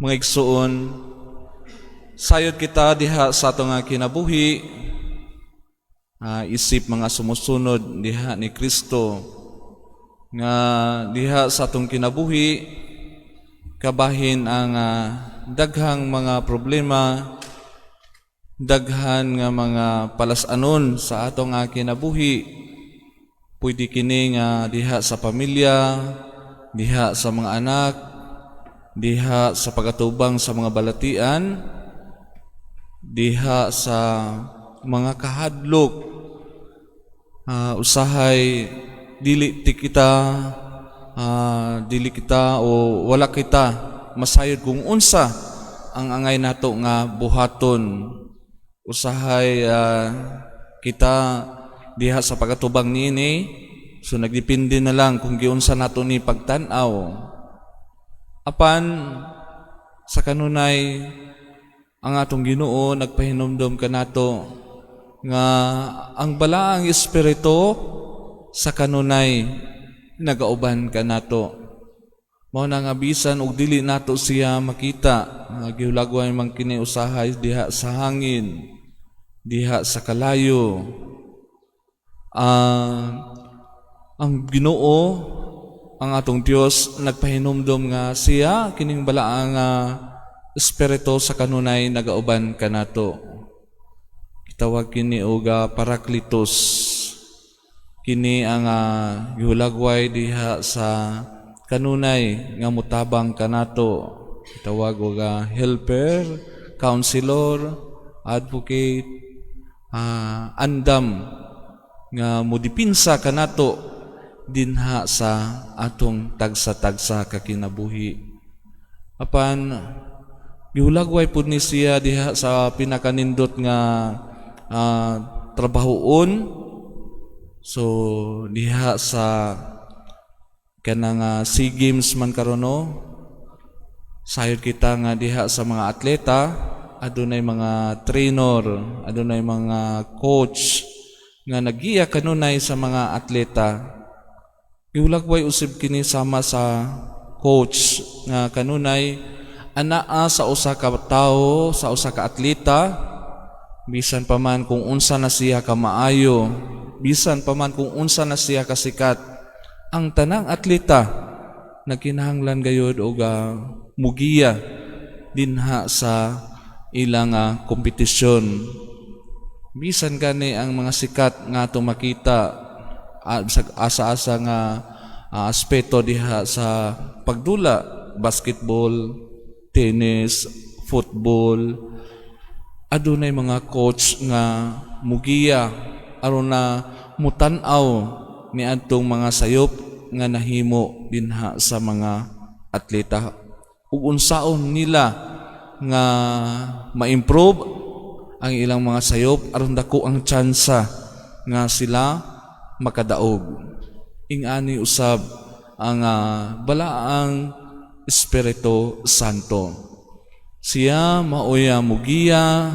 Mga igsuon, sayod kita diha sa atong nga kinabuhi, isip mga sumusunod diha ni Kristo, nga diha sa atong kinabuhi kabahin ang daghang mga problema, daghan nga mga palas-anon sa atong nga kinabuhi. Pwede kini nga diha sa pamilya, diha sa mga anak, diha sa pagatubang sa mga balatian, diha sa mga kahadlok. Usahay dili ti kita dili kita o wala kita masayod kung unsa ang angay nato nga buhaton. Usahay kita diha sa pagatubang niini, so nagdepende na lang kung giunsa nato ni pagtan-aw. Apan sa kanunay, ang atong Ginoo nagpahinumdom kanato nga ang Balaang Espiritu sa kanunay nagauban kanato. Mao na nga bisan og dili nato siya makita, gihulagway man kini usahay diha sa hangin, diha sa kalayo. Ang Ginoo, ang atong Dios, nagpahinumdom nga siya, kining Balaang Espiritu, sa kanunay nagauban kanato. Gitawag kini og Parakletos. Kini ang gihulagway diha sa kanunay nga mutabang kanato. Gitawag og helper, counselor, advocate, andam nga modipinsa kanato dinha sa atong tagsa-tagsa ka kinabuhi. Apan gihulagway pud ni siya diha sa pinakanindot nga trabahoon. So diha sa kanang SEA Games man karon, no, sayod kita nga diha sa mga atleta adunay mga trainer, adunay mga coach nga nagiya kanunay sa mga atleta. Gihulagway usib kini sama sa coach nga kanunay anaa sa usa ka tawo, sa usa ka atleta, bisan pa man kung unsa na siya ka maayo, bisan pa man kung unsa na siya kasikat. Ang tanang atleta nagkinahanglan gayud og mugiya dinha sa ilang kompetisyon. Bisan gani ang mga sikat nga ato makita sa asa-asa nga aspeto diha sa pagdula, basketball, tennis, football, adunay mga coach nga mugiya aron na mutan-aw ni adtong mga sayop nga nahimo dinha sa mga atleta ug unsaon nila nga ma-improve ang ilang mga sayop aron dako ang tsansa nga sila makadaog. Ingani usab ang Balaang Espiritu Santo. Siya maoy mugiya,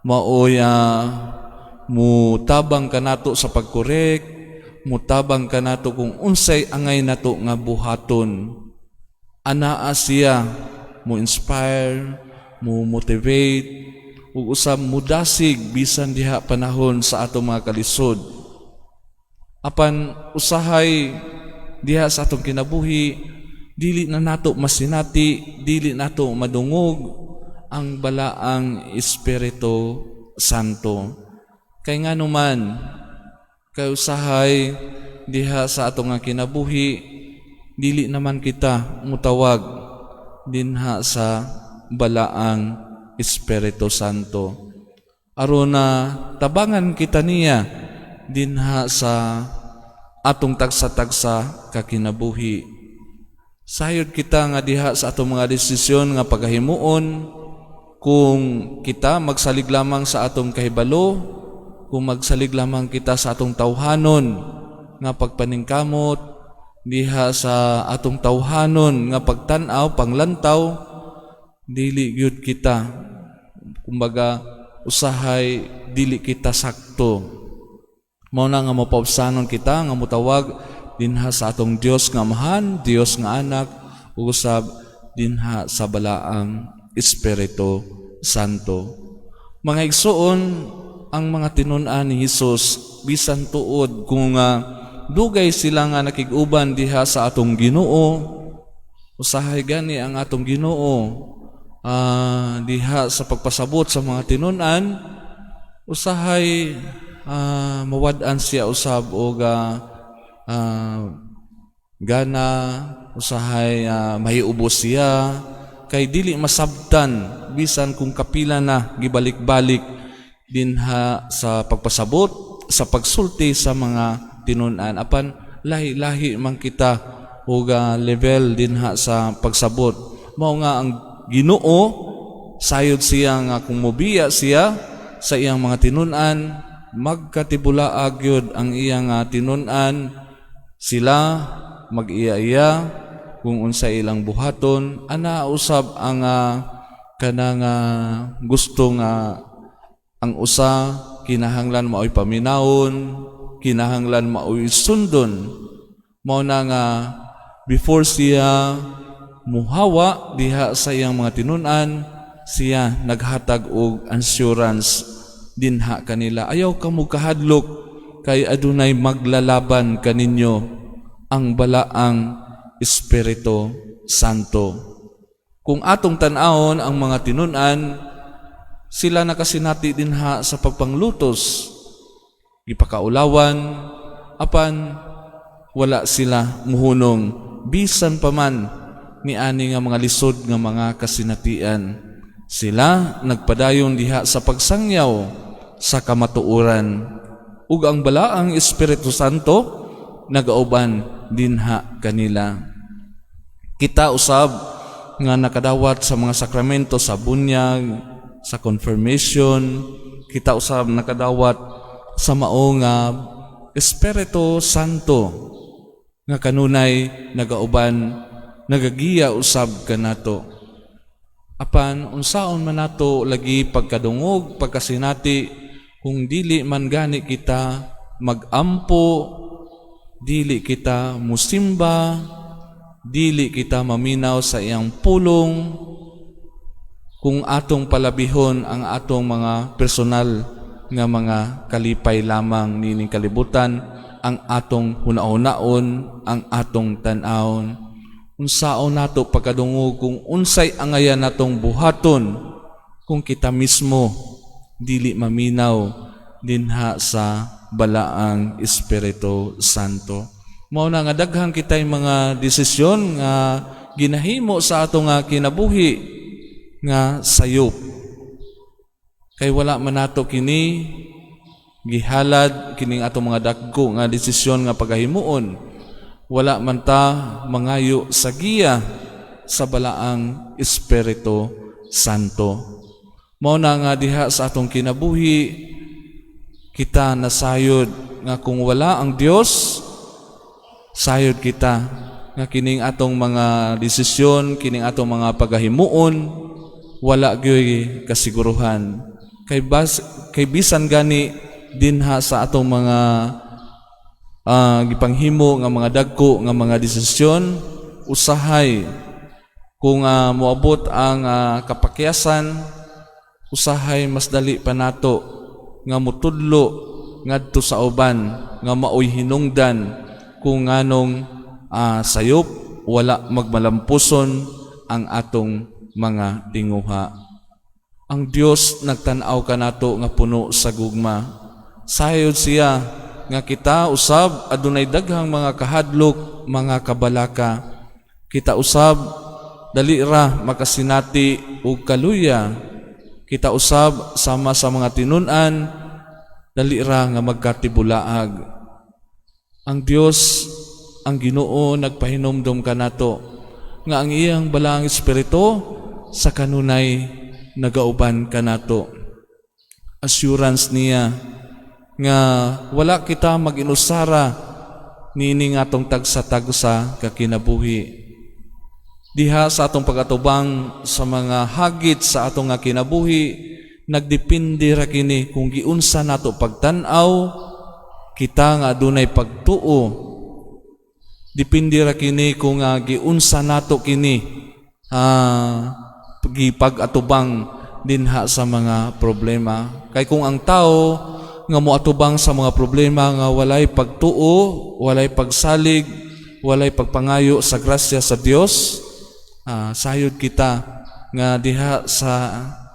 maoy mutabang kanato sa pagkorek, mutabang kanato kung unsay angay nato nga buhaton. Anaa siya mo inspire, mo motivate, ug usab mudasig bisan diha panahon sa atong mga kalisod. Apan usahay diha sa atong kinabuhi, dili na nato masinati, dili nato madungog ang Balaang Espiritu Santo. Kay ngano man, kay usahay diha sa atong nga kinabuhi, dili naman kita mutawag dinha sa Balaang Espiritu Santo aron na tabangan kita niya dinha sa atong tagsa-tagsa ka kinabuhi. Sayod kita nga diha sa atong mga desisyon nga pagahimuon, kung kita magsalig lamang sa atong kahibalo, kung magsalig lamang kita sa atong tawhanon nga pagpaningkamot, diha sa atong tawhanon nga pagtan-aw, panglantaw, dili gyud kita, kumbaga usahay dili kita sakto. Mao na nga mapaubsanon kita nga mutawag dinha sa atong Dios nga Amahan, Dios nga Anak, ug usab dinha sa Balaang Espiritu Santo. Mga igsuon, ang mga tinun-an ni Hesus, bisan tuod kung dugay sila nga nakig-uban diha sa atong Ginoo, usahay gani ang atong Ginoo diha sa pagpasabot sa mga tinun-an, usahay mawad-an siya usab og gana, usahay mahiubos siya kay dili masabtan bisan kung kapila na gibalik-balik dinha sa pagpasabot, sa pagsulti sa mga tinun-an. Apan lahi-lahi man kita og level dinha sa pagsabot. Mao nga ang Ginoo, sayod siya nga kung mobiya siya sa iyang mga tinun-an, magkatibulaag gyud ang iyang tinun-an. Sila mag-iya-iya kung unsa ilang buhaton. Ana usab ang kanang gusto nga ang usa kinahanglan maoy paminawon, kinahanglan maoy sundon. Mao na nga before siya muhawa diha sa iyang mga tinun-an, siya naghatag og assurance dinha kanila: "Ayaw kamo kahadlok kay adunay maglalaban kaninyo, ang Balaang Espiritu Santo." Kung atong tan-awon ang mga tinun-an, sila nakasinati dinha sa pagpanglutos, gipakaulawan, apan wala sila muhunong bisan pa man niani nga mga lisod nga mga kasinatian. Sila nagpadayon diha sa pagsangyaw sa kamatuoran ug ang Balaang Espiritu Santo nagauban dinha kanila. Kita usab nga nakadawat sa mga sakramento sa bunyag, sa confirmation, kita usab nakadawat sa mao nga Espiritu Santo nga kanunay nagauban, nagagiya usab kanato. Apan unsaon man nato lagi pagkadungog, pagkasinati, kung dili man gani kita magampo, dili kita musimba, dili kita maminaw sa iyang pulong, kung atong palabihon ang atong mga personal nga mga kalipay lamang nining kalibutan, ang atong hunahunaon, ang atong tan-awon? Unsaon nato pagkadungog kung unsay angayan natong buhaton kung kita mismo dili maminaw dinha sa Balaang Espiritu Santo? Mao na nga daghan kitay mga desisyon nga ginahimo sa atong nga kinabuhi nga sayop. Kay wala man nato kini gihalad, kining atong mga dagko nga desisyon nga pagahimuon. Wala man ta mangayo sa giya sa Balaang Espiritu Santo. Mao na nga diha sa atong kinabuhi, kita nasayod nga kung wala ang Dios, sayod kita nga kining atong mga desisyon, kining atong mga pagahimuon, wala gyoy kasiguruhan. Kay bisan gani dinha sa atong mga gipanghimo nga mga dagko nga mga desisyon, usahay kung moabot ang kapakyasan, usahay mas dali pa nato nga mutudlo ngadto sa uban nga maoy hinungdan kung nganong sayop, wala magmalampuson ang atong mga tinguha. Ang Dios nagtan-aw kanato nga puno sa gugma. Sayod siya nga kita usab adunay daghang mga kahadlok, mga kabalaka. Kita usab dali ra makasinati og kaluya. Kita usab, sama sa mga tinun-an, dali ra nga magkatibulaag. Ang Dios, ang Ginoo, nagpahinumdom kanato nga ang iyang Balaang Espiritu sa kanunay nagauban kanato. Assurance niya nga wala kita mag-inusara niini nga atong tagsa-tagsa ka kinabuhi. Diha sa atong pagatubang sa mga hagit sa atong nga kinabuhi, nagdepende ra kini kung giunsa nato pagtan-aw, kita nga adunay pagtuo. Depende ra kini kung giunsa nato kini. Gipag-atubang dinha sa mga problema. Kay kung ang tao nga moatubang sa mga problema nga walay pagtuo, walay pagsalig, walay pagpangayo sa grasya sa Dios, sayod kita nga diha sa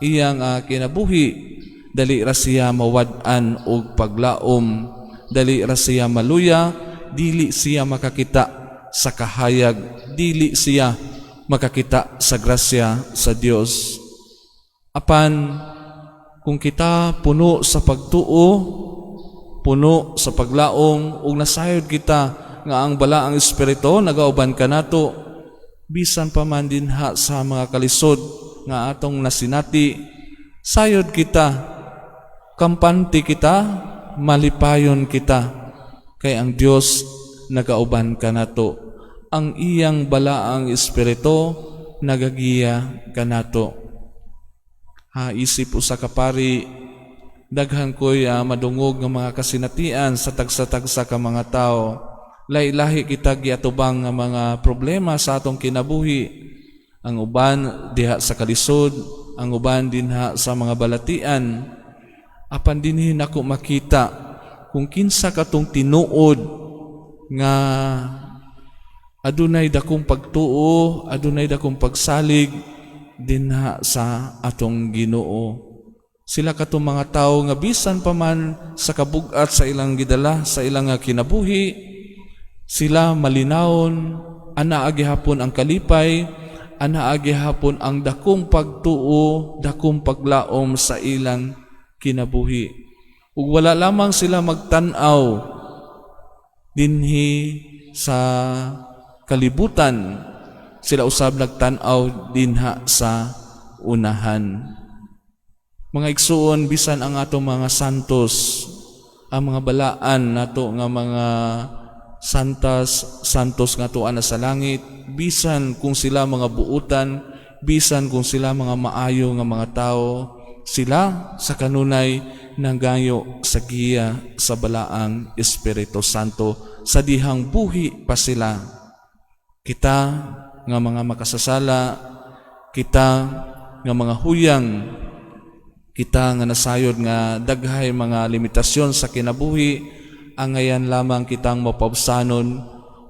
iyang kinabuhi dali ra siya mawad-an og paglaom, dali ra siya maluya, dili siya makakita sa kahayag, dili siya makakita sa grasya sa Dios. Apan kung kita puno sa pagtuo, puno sa paglaom, ug nasayod kita nga ang Balaang Espiritu nagauban kanato, bisan pa man dinha sa mga kalisod nga atong nasinati, sayod kita, kampante kita, malipayon kita, kay ang Dios nagauban kanato. Ang iyang Balaang Espiritu nagagiya kanato. Ha, isip usa ka pari, daghan ko'y madungog nga mga kasinatian sa tagsa-tagsa ka mga tao. Lahi-lahi kita giatubang nga mga problema sa atong kinabuhi. Ang uban diha sa kalisod, ang uban dinha sa mga balatian. Apan dinhi nako makita kung kinsa katong tinuod nga adunay dakong pagtuo, adunay dakong pagsalig dinha sa atong Ginoo. Sila katong mga tao nga bisan pa man sa kabugat sa ilang gidala sa ilang nga kinabuhi, sila malinawon, anaa gihapon ang kalipay, anaa gihapon ang dakong pagtuo, dakong paglaom sa ilang kinabuhi. Ug wala lamang sila magtan-aw dinhi sa kalibutan, sila usab nagtan-aw dinha sa unahan. Mga igsuon, bisan ang atong mga santos, ang mga balaan nato nga mga santas, santos nga atoa na sa langit, bisan kung sila mga buutan, bisan kung sila mga maayo nga mga tao, sila sa kanunay nangayo sa giya sa Balaang Espiritu Santo sa dihang buhi pa sila. Kita nga mga makasasala, kita nga mga huyang, kita nga nasayod nga daghay mga limitasyon sa kinabuhi, angayan lamang kitang mapabsanon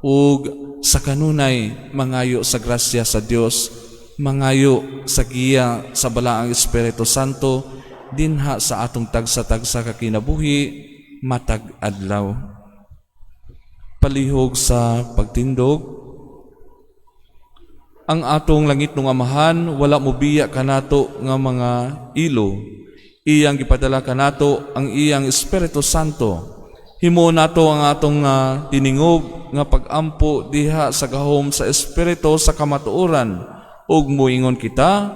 ug sa kanunay mangayo sa grasya sa Dios, mangayo sa giya sa Balaang Espiritu Santo dinha sa atong tagsa-tagsa ka kinabuhi matag adlaw. Palihog sa pagtindog. Ang atong langitnong Amahan wala mobiya kanato nga mga ilo. Iyang gipadala kanato ang iyang Espiritu Santo. Himuon nato ang atong tiningog nga pagampo diha sa gahom sa Espiritu sa kamatuoran ug moingon kita.